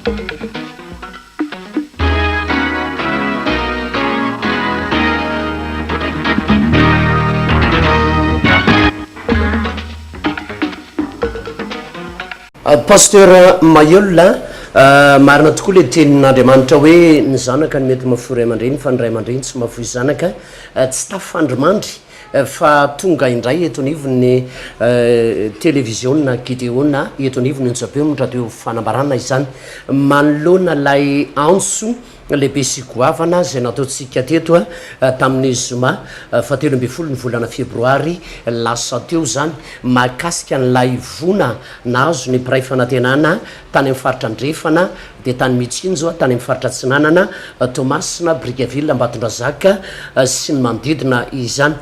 Pasteur Mayeul a, marina tokoa le tenin'Andriamanitra hoe ny zanaka no mety mahafoy ray aman-dreny fa ny ray aman-dreny tsy mahafoy zanaka, tsy tafandrimandry fa tonga indray eto anivon'ny televiziona Gideona eto anivon'ny onjam-peon'ny radio fanambarana izany manoloana ilay antso lehibe sy goavana izay nataontsika teto tamin'ny zoma fahatelo ambin'ny folo ny volana febroary lasa teo izany mahakasika an'ilay voina nahazo ny mpiray fanantenana tany amin'ny faritra andrefana dia tany Mitsinjo, tany amin'ny faritra atsinanana, Toamasina, Brickaville, Ambatondrazaka sy ny manodidina izany.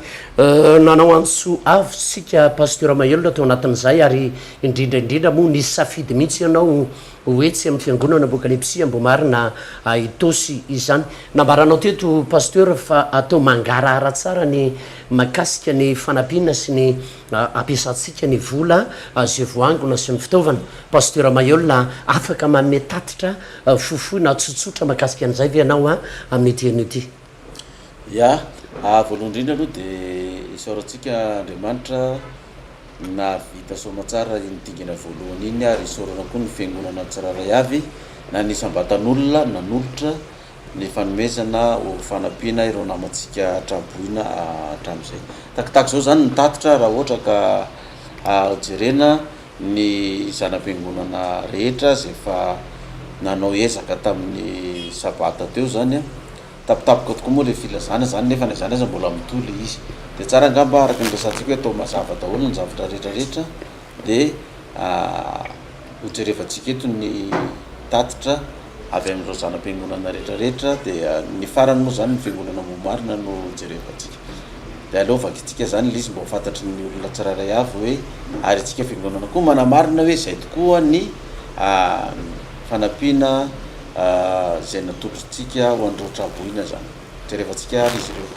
Nanao antso avo isika Pasteur Mahelola tao anatin'izay ary indrindra indrindra moa nisafidy mihitsy ianao ho etsy amin'ny fiangonana Apokalypsy Ambohimarina Itaosy izany. Nambaranao teto Pasteur fa atao mangarahara tsara ny mahakasika ny fanampiana sy ny ampiasantsika ny vola izay voaangona sy ny fitaovana. Pasteur Maheul a, afaka manome tatitra fohifohy na tsotsotra mahakasika an'izay ve ianao amin'ity anio ity? Ya, voalohany indrindra aloha dia isaorantsika Andriamanitra nahavita soamatsara iny dingana voalohany iny ary isaorana koa ny fiangonana tsirairay avy na ny isam-batan'olona nanolotra ny fanomezana ho fanampiana ireo namantsika traboina hatramin'izay. Takitaka izao izany ny tatitra raha ohatra ka jerena ny zana-piangonana rehetra izay efa nanao ezaka tamin'ny sabata teo izany an. Tampotampoka tokoa moa ilay filazana izany nefa na izany aza mbola mitohy ilay izy. Dia tsara angamba araka ny resahantsika hoe atao mazava daholo ny zavatra rehetra rehetra dia hojerevantsika eto ny tatitra avy amin'ireo zana-piangonana rehetra rehetra dia ny farany moa izany ny fiangonana Ambohimarina no jerevantsika. Dia aleo vakintsika izany ilay izy mba ho fantatry ny olona tsirairay avy hoe ary isika fiangonana koa manamarina hoe izay tokoa ny fanampiana izay natolotritsika ho an'ireo traboina izany. Jerevantsika ary izy ireo.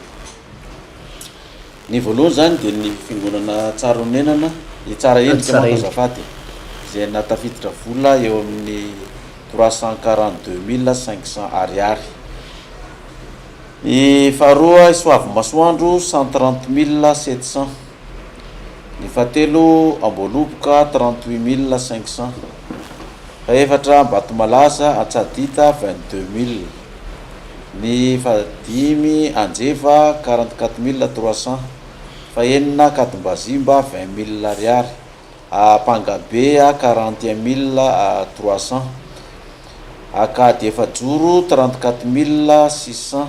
Ny voalohany izany dia ny fiangonana Tsarahonenana, i Tsaraendrika manko azafady, izay nahatafiditra vola eo amin'ny 342 500 ariary. Ny faharoa i Soavimasoandro 130 700. Ny fahatelo Amboaloboka 38 500. Fahefatra Ambatomalaza Antsadita 22 000. Ny fahadimy Anjeva 44 300. Fahenina Ankadimbazimba 20 000 ariary. Ampangabe 41 300. Ankady Efajoro 34 600.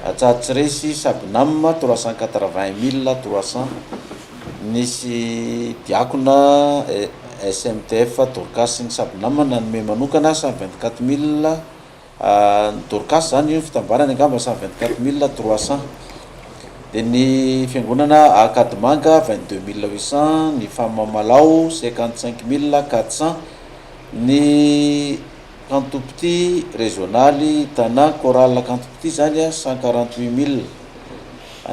Antsahatsiresy Sabnam 380 300. Nisy diakona SMTF Dorcas sy ny Sabnam nanome manokana 124 000. Ny Dorcas zany io fitambarany angamba 124 300. Dia ny fiangonana Ankadimanga 22 800, ny Fam Mamalao 55 400, ny Kanto Petit rezionaly Tana chorale Kanto Petit zany a 148 000,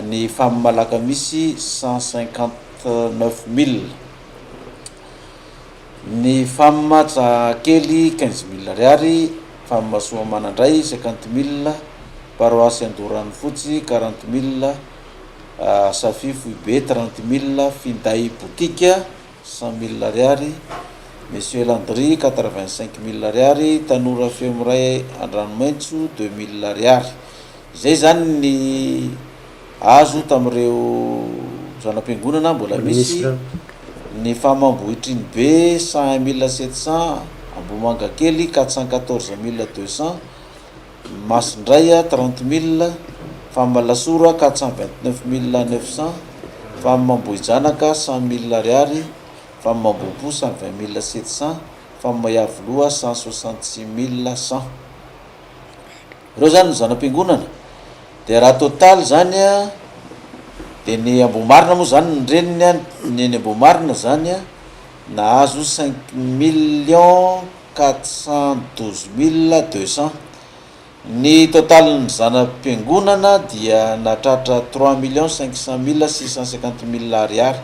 ny Fam Alakamisy 159 000. Ny fam Tsahakely 15 000 ariary, fam Soamanandray 50 000, paroasy Andoranofotsy 40 000, Safi foibe 30 000, finday boutique 100 000 ariary, Monsieur Landry 85 000 ariary, tanora feo miray Andranomaitso 2000 ariary. Izay izany ny azo tamin'ireo zana-piangonana mbola misy ny fam Ambohitrinibe 101 700, Ambohimangakely 414 200, Masindray 30 000, fam Alasora 429 900, fam Ambohijanaka 100 000 ariary, fam Ambohipo 120 700, fam Iavoloha 166 100. Ireo zany ny zana-piangonana. Dia raha total zany an, dia ny Ambohimarina moa zany ny reniny an, ny eny Ambohimarina zany an, nahazo cinq millions quatre cent douze mille deux cents. Ny totalin'ny zana-piangonana dia nahatratra trois millions cinq cent mille six cent cinquante mille ariary.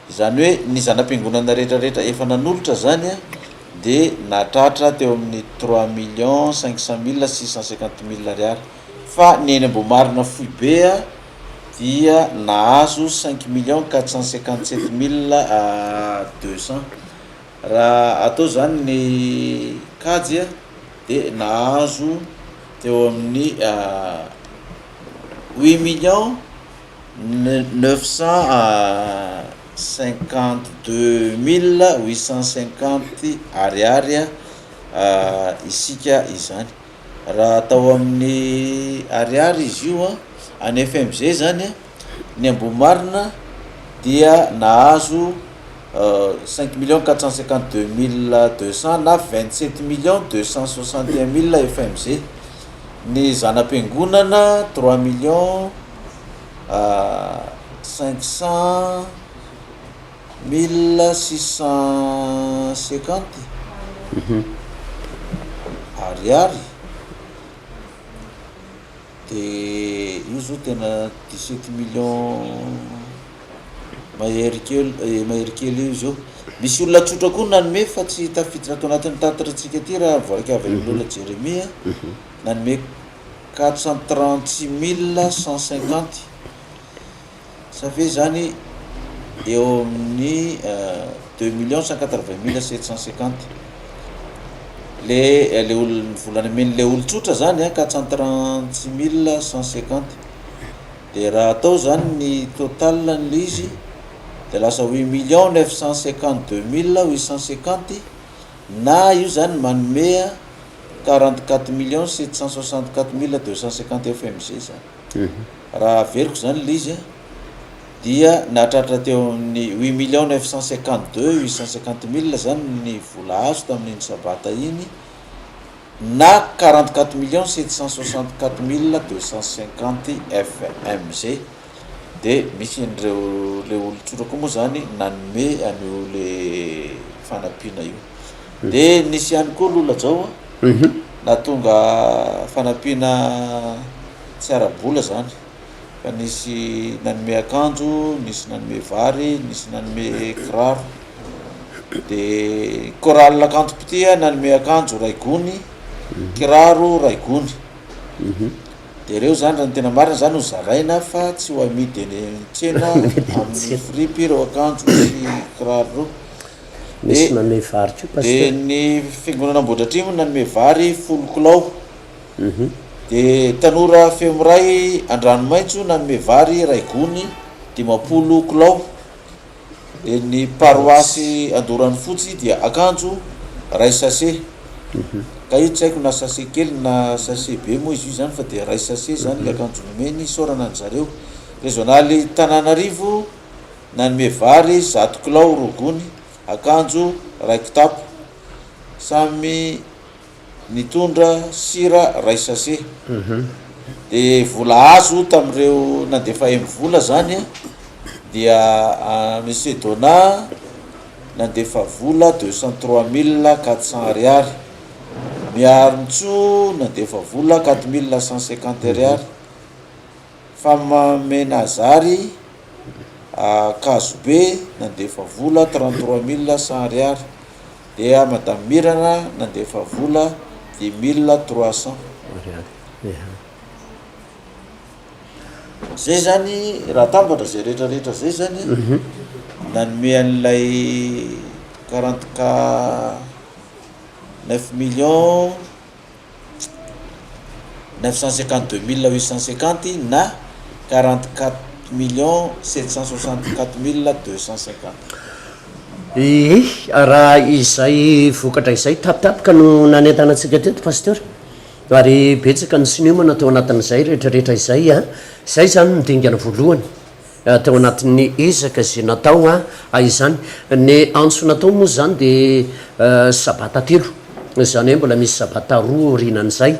Izany hoe ny zana-piangonana rehetra rehetra efa nanolotra zany an. dia nahatratra teo amin'ny trois millions cinq cent mille six cent cinquante mille ariary fa ny eny Ambohimarina foibe dia nahazo cinq millions quatre cent cinquante sept mille deux cent. Raha atao zany ny kajy dia nahazo teo amin'ny huit millions neuf cent cinquante deux mille huit cent cinquante ariary isika izany. Raha atao amin'ny ariary izy io an, any FMG zany an, ny Ambohimarina dia nahazo cinq millions quatre cent cinquante deux mille deux cent na vingt sept millions deux cent soixante et un mille FMG. Ny zana-piangonana trois millions cinq cent mille six cent cinquante ariary de io zao tena dix sept millions mahery kely mahery kely eo izy io. Misy olona tsotra koa nanome fa tsy tafiditra ato anatin'ny tatitrantsika aty raha voaray avy amin'ny olona Jeremia, nanome quatre cent trente six mille cent cinquante. Ça fait zany eo amin'ny deux millions cent quatre vingt mille sept cent cinquante. Le le olona ny vola nomen'le olon-tsotra zany an quatre cent trente six mille cent cinquante. De raha atao zany ny total an'le izy de lasa huit millions neuf cent cinquante deux mille huit cent cinquante na io zany manome quarante quatre millions sept cent soixante quatre mille deux cent cinquante FMG zany. Raha averiko zany le izy dia nahatratra teo amin'ny huit millions neuf cent cinquante deux huit cent cinquante mille zany ny vola azo tamin'iny sabata iny na quarante quatre millions sept cent soixante quatre mille deux cent cinquante FMG de misy an'ireo le olon-tsotra koa moa zany nanome an'io le fanampiana io. De nisy ihany koa aloha Lajao a, nahatonga fanampiana tsy ara-bola zany fa nisy nanome akanjo, nisy nanome vary, nisy nanome kiraro. De chorale Kanto Mpitia nanome akanjo ray gony, kiraro ray gony. De reo zany raha ny tena marina zany ho zaraina fa tsy ho amidy eny an-tsena amin'ny fripy ireo akanjo sy kiraro reo. Nisy nanome vary koa pasteur. De ny fiangonana Ambohidratrimo nanome vary folo kilao. De tanora feo miray Andranomaitso nanome vary iray gony 50 kilao. De ny paroasy Andoranofotsy dia akanjo ray sachet. Ka io tsy haiko na sachet kely na sachet be moa izy io zany fa de ray sachet zany le akanjo nomeny, isaorana an-dry zareo. Rezionaly Tananarivo nanome vary 100 kilao roa gony, akanjo ray kitapo. Samy nitondra sira ray sachet. De vola azo tamin'ireo nandefa M-vola zany dia Monsieur Donat nandefa vola deux cent trois mille quatre cent ariary, Miarintsoa nandefa vola quatre mille cent cinquante ariary, Famamenazary Ankazobe nandefa vola trente trois mille cent ariary. Dia Madame Mirana nandefa vola dix mille trois cent. Zay zany raha atambatra zay rehetra rehetra zay zany nanome an'ilay quarante quatre neuf millions neuf cent cinquante deux mille huit cent cinquante na quarante quatre millions sept cent soixante quatre mille deux cent cinquante. Ee, raha izay vokatra izay tampotampoka no nanentana antsika teto Pasteur, ary betsaka ny tsy niomana tao anatin'izay rehetrarehetra izay an, izay izany no dingana voalohany. Tao anatin'ny ezaka izay natao izany. Ny antso natao moa izany dia sabata telo, izany hoe mbola misy sabata roa aorianan'izay.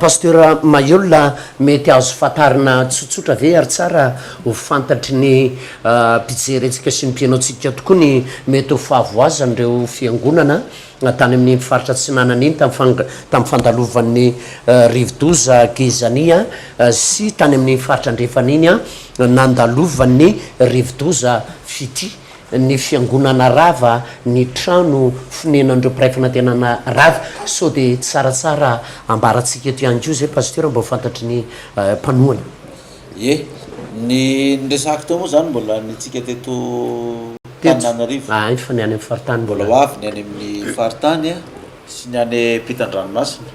Pasteur Maheul, mety azo fantarina tsotsotra ve ary tsara ho fantatry ny mpijery antsika sy ny mpihaino antsika tokoa ny mety ho fahavoazan'ireo fiangonana tany amin'iny faritra atsinanana iny tamin'ny fandalovan'ny rivodoza Gezani sy tany amin'iny faritra andrefana iny nandalovan'ny rivodoza Fitia. Ny fiangonana rava, ny trano fonenan'ireo mpiray fanantenana rava. Sao dia tsaratsara ambarantsika eto ihany koa izay Pasteur mba ho fantatry ny mpanohana. Ie, ny niresahako teo moa zany mbola ny antsika teto Antananarivo. Ahay fa ny any amin'ny faritany mbola. Mbola ho avy ny any amin'ny faritany sy ny any ampitan-dranomasina.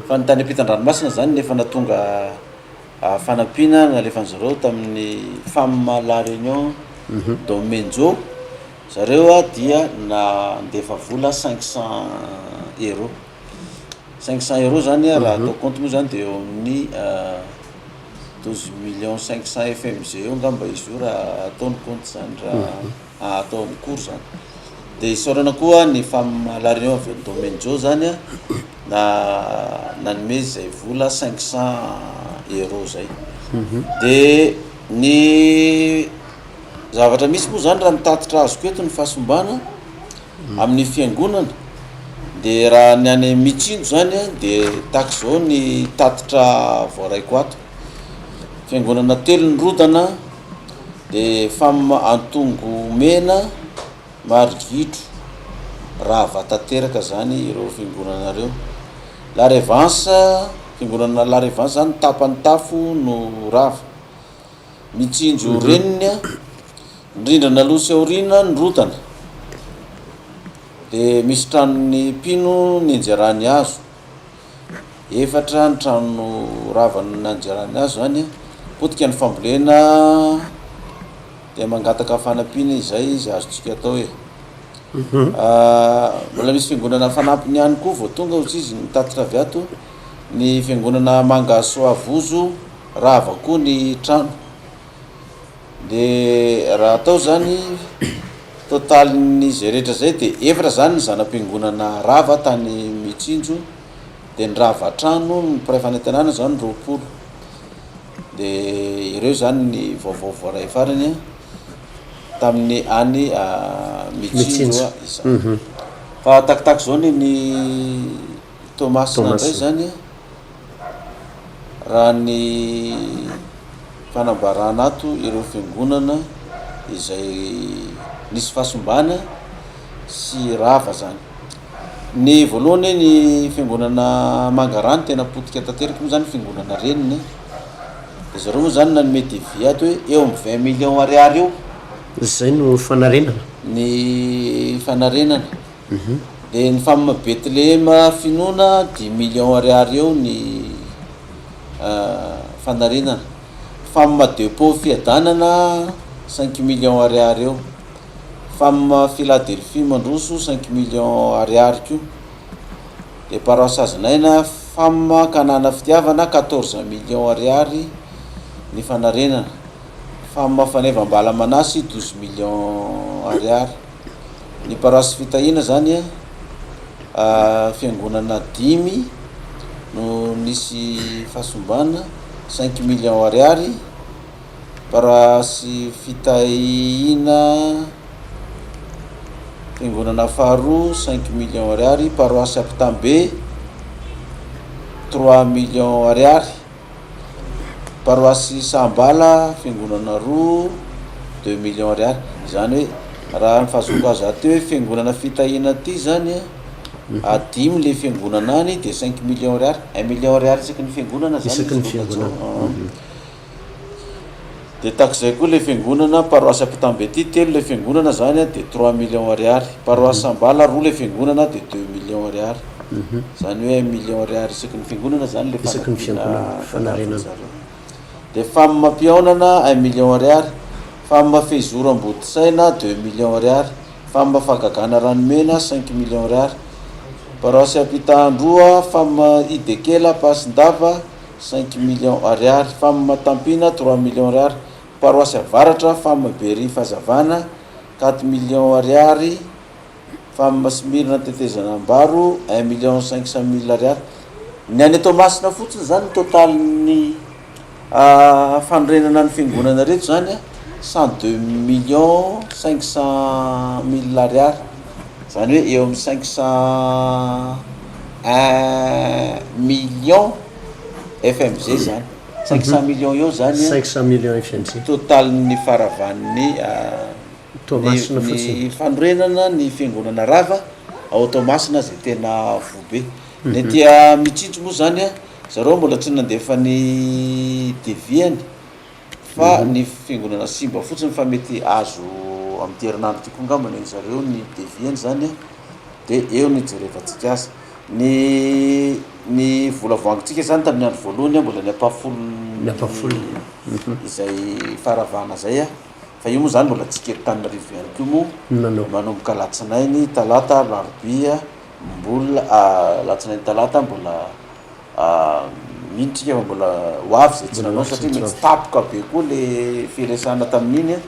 Fa ny tany ampitan-dranomasina zany ny efa nahatonga fanampiana nalefan-dry zareo tamin'ny Femme La Réunion Domenjo, zareo dia nandefa vola 500 euros. 500 euros zany raha atao compte moa zany de eo amin'ny 12 millions 500 FMG eo angamba izy io raha atao ny compte zany raha atao amin'ny cours zany. De isaorana koa ny Femme La Réunion avy ao Domenjo zany na nanome zay vola 500 euros zay. De ny zavatra misy moa zany raha ny tatitra azoko eto ny fahasimbana amin'ny fiangonana de raha ny any Mitsinjo zany a de tahaka izao ny tatitra voaraiko ato, fiangonana telo nirodana de fam Antongomena, Marigitro, rava tanteraka zany ireo fiangonana ireo, La Revance, fiangonana La Revance zany tapany tafo no rava, Mitsinjo reniny a, ny rindrana aloha sy aoriana nirodana, de misy tranon'ny mpino nianjerany hazo, efatra ny trano rava nanjerany hazo zany a, potika ny fambolena de mangataka fanampiana izay izay azontsika atao e. Mbola misy fiangonana fanampiny ihany koa vao tonga hozy izy nitatitra avy ato, ny fiangonana Mangasoavozo. Rava koa ny trano. De raha atao zany totalin'ny zay rehetra zay de efatra zany ny zana-piangonana rava tany Mitsinjo, de ny rava trano ny mpiray fanantenana zany 20. De ireo zany ny vaovao voaray farany an, tamin'ny any Mitsinjo izany. Fa takitaky zao ny ny Toamasina ndray zany an. Raha ny fanambarana ato ireo fiangonana izay nisy fahasimbana sy rava zany. Ny voalohany ny fiangonana Mangarano tena potika tanteraka moa zany fiangonana reniny e, de zareo moa zany nanome devis ato hoe eo amin'ny vingt millions ariary eo. Zay no fanarenana. Ny fanarenana. Dia ny fam Bethlehema finoana dimy millions ariary eo ny fanarenana. Fam depot fiadanana cinq millions ariary eo. Fam Philadelphie mandroso cinq millions ariary koa. Dia paroisse Hazonaina fam Kanana fitiavana quatorze millions ariary ny fanarenana. Fam Faneva Ambalamanasy douze millions ariary. Ny paroasy Fitahiana zany a, fiangonana dimy no nisy fahasimbana, cinq millions ariary, paroasy Fitahiana fiangonana faharoa cinq millions ariary, paroasy Ampitambe trois millions ariary. Paroasy Sahambala, fiangonana roa, deux millions ariary. Izany hoe raha ny fahazoako azy aty hoe fiangonana fitahiana aty zany a, dimy le fiangonana any de cinq millions ariary, un million ariary isaky ny fiangonana zany Isaky ny izy roa fiangonana. tao. De tahak'izay koa le fiangonana paroasy Ampitambe aty, telo le fiangonana zany a de trois millions ariary. Paroasy Sahambala roa le fiangonana de deux millions ariary. Zany hoe un million ariary isaky ny fiangonana zany le Isaky ny fanampiana fiangonana, fanarenana. tadiavin'zareo. De femme mampihaonana un million ariary, femme fehizoro ambodisaina deux millions ariary, femme fahagagana ranomena cinq millions ariary, paroasy Ampitandroa femme Idekela Ampasindava cinq millions ariary, femme Tampina trois millions ariary, paroasy Avaratra femme Beria Fahazavana quatre millions ariary, Femme Smyrna Tetezana Ambaro, un million 500 mille ariary. Ny any Toamasina fotsiny zany ny totalin'ny fanorenana ny fiangonana reto zany a, 102 millions 500 mille ariary. Zany hoe eo amin'ny 501 million FMG zany. 500 millions eo zany a, 500 millions FMG. totalin'ny faharavan'ny. Toamasina fotsiny. Ny fanorenana ny fiangonana rava ao Toamasina izay tena voa be. Ny aty Mitsinjo moa izany an, zareo mbola tsy nandefa ny devis-ny fa ny fiangonana simba fotsiny fa mety azo amin'ity herinandro ity koa angamba ny an'zareo ny devis-ny izany an, dia eo no hijerevantsika azy. Ny ny vola voangontsika izany tamin'ny andro voalohany an, mbola ny ampahafolony Ny ampahafolony. izay faharavana izay an, fa io moa izany mbola tsika eto Antananarivo ihany koa moa Nanao. manomboka alatsinainy, talata, alarobia, mbola alatsinainy, talata mbola mino tsika fa mbola ho avy izay tsy nanao satria mety tapoka be koa le firesahana tamin'iny an,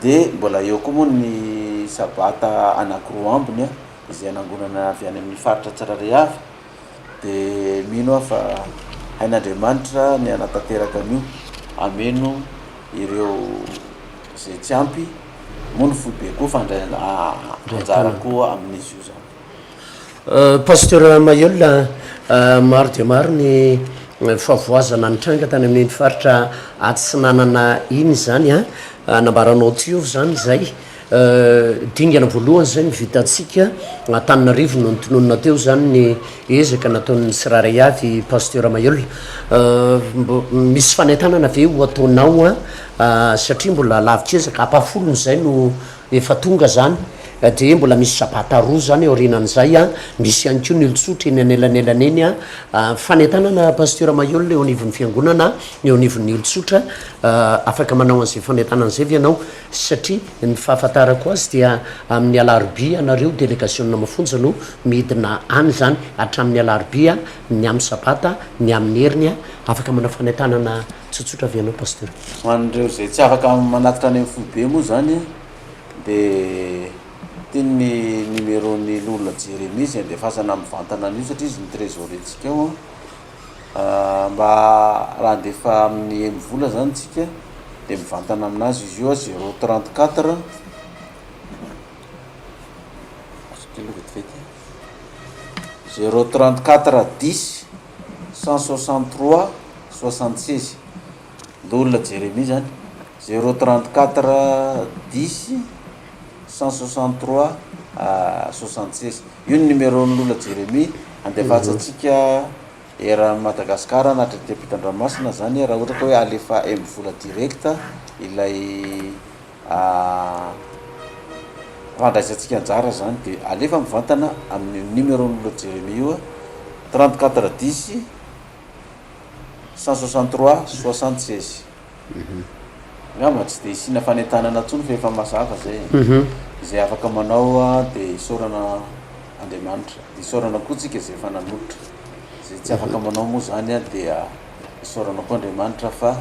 de mbola eo koa moa ny sabata anakiroa ambiny an, izay anangonana avy any amin'ny faritra tsirairay avy, de mino aho fa hain'Andriamanitra ny hanatanteraka an'io, hameno ireo izay tsy ampy, moa ny foibe koa fa handray anjara koa amin'izy io zany. Pasteur Maheul, maro dia maro ny fahavoazana nitranga tany amin'iny faritra Atsinanana iny izany an, nambaranao teo izany izay, dingana voalohany izay no vitantsika, Antananarivo no notononina teo izany ny ezaka nataon'ny tsirairay avy Pasteur Maheul, mbo misy fanentanana ve ho ataonao an, satria mbola lavitr'ezaka, ampahafolony izay no Efa tonga zany de mbola misy sabata roa zany aorianan'izay an, misy ihany koa ny olon-tsotra eny anelanelany eny an, fanentanana Pasteur Maheul eo anivon'ny fiangonana, eo anivon'ny olon-tsotra, afaka manao an'izay fanentanana izay ve ianao? Satria ny fahafantarako azy dia amin'ny alarobia ianareo delegasiona mafonja no midina any zany, hatramin'ny alarobia, ny amin'ny sabata, ny amin'ny heriny an, afaka manao fanentanana Tsotsotra ve ianao Pasteur? Ho an'ireo izay tsy afaka manatitra any amin'ny foibe moa izany dia ity ny numéro-n'ny Loholona Jeremie izay andefasana mivantana an'io satria izy no trésorier-ntsika ao an. Mba raha handefa amin'ny MVola izany tsika dia mivantana aminazy izy io an, zéro 34 vetivety, zéro 34 dix 163 76, Loholona Jeremia zany, zéro 34 dix 163 76, io ny numéro-n'ny Loholona Jeremia andefatsantsika eran'i Madagasikara na hatraty ampitan-dranomasina zany raha ohatra ka hoe alefa M-vola direct ilay Fandraisantsika anjara zany de alefa mivantana amin'io numéro-n'i Lord Jeremie io 34 10 163 76. Angamba tsy de isiana fanentanana intsony fa efa mazava zay e. Izay afaka manao de isaorana Andriamanitra, de isaorana koa tsika zay efa nanolotra, zay tsy afaka manao moa zany dia Isaorana koa Andriamanitra fa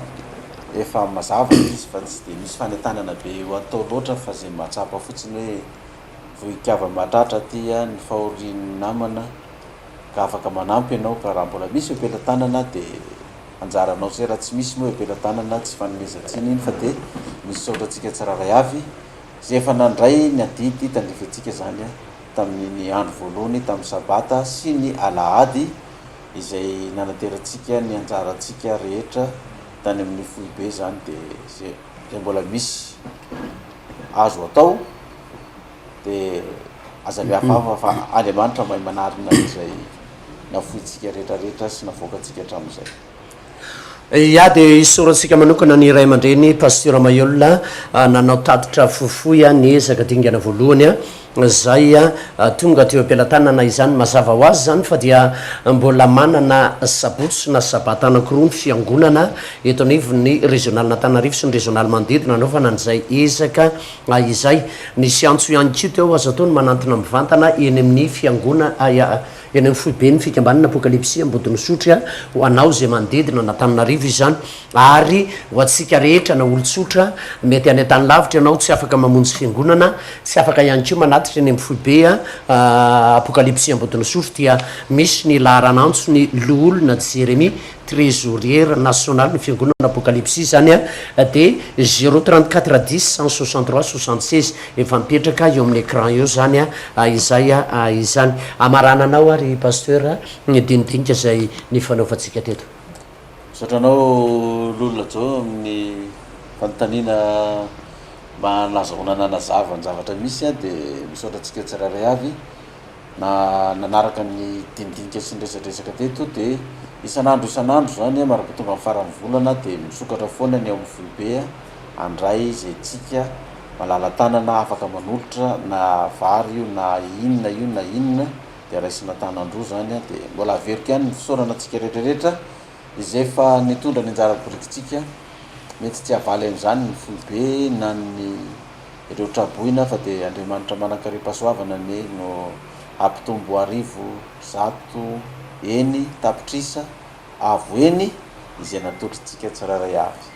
efa mazava ilay izy fa tsy dia misy fanentanana be ho atao loatra fa izay mahatsapa fotsiny hoe vohikava mahatratra aty ny fahorian'ny namana ka afaka manampy ianao ka raha mbola misy eo am-pelatanana dia anjaranao izay, raha tsy misy moa eo am-pelatanana tsy fanomezan-tsiny iny fa dia misaotra antsika tsirairay avy izay efa nandray ny adidy tandrify antsika izany tamin'iny andro voalohany tamin'ny sabata sy ny alahady izay nanaterantsika ny anjarantsika rehetra tany amin'ny foibe izany dia izay izay mbola misy azo atao dia aza mihafahafa fa Andriamanitra mahay manarina izay nafointsika rehetra rehetra sy navoakantsika hatramin'izay. Ya dia isaorantsika manokana ny ray aman-dreny Pasteur Maheul nanao tatitra fohifohy ny ezaka dingana voalohany Zay tonga teo am-pelatanana izany. Mazava ho azy izany fa dia mbola manana sabotsy na sabata anankiroa ny fiangonana eto anivon'ny rezionalin'Antananarivo sy ny rezionaly manodidina hanaovana an'izay ezaka izay. Nisy antso ihany koa teo, azo atao ny manantona mivantana eny amin'ny fiangona, eny amin'ny foiben'ny fikambanana Apokalypsy Ambodinosotry ho anao izay manodidina an'Antananarivo izany. Ary ho antsika rehetra na olon-tsotra, mety any an-tany lavitra ianao tsy afaka mamonjy fiangonana, tsy afaka ihany koa manatitra eny amin'ny foibe Apokalypsy Ambodinosofy dia misy ny laharan'antso ny Loholona Jeremie, Trésorier national ny fiangonana Apokalypsy izany dia zéro 34 dix 163 76 efa mipetraka eo amin'ny écran eo izany izay izany. Amarananao ary Pasteur ny dinidinika izay nifanaovantsika teto. Misaotra anao Lola Jo amin'ny fanontaniana mba nazahoana nanazava ny zavatra misy an, dia misaotra antsika tsirairay avy na nanaraka ny dinidinika sy ny resadresaka teto dia isan'andro isan'andro izany an, maraha tonga amin'ny faran'ny volana dia misokatra foana ny ao amin'ny foibe handray izay tsika malala-tanana afaka manolotra na vary io na inona io na inona dia raisina an-tanan-droa izany an, dia mbola averiko ihany ny fisaorana antsika rehetra rehetra izay efa nitondra ny anjara birikintsika, mety tsy havaly an'izany ny foibe na ny ireo traboina fa dia Andriamanitra manan-karem-pahasoavana anie no hampitombo arivo, zato, eny, tapitrisa, avo eny izay natolotritsika tsirairay avy.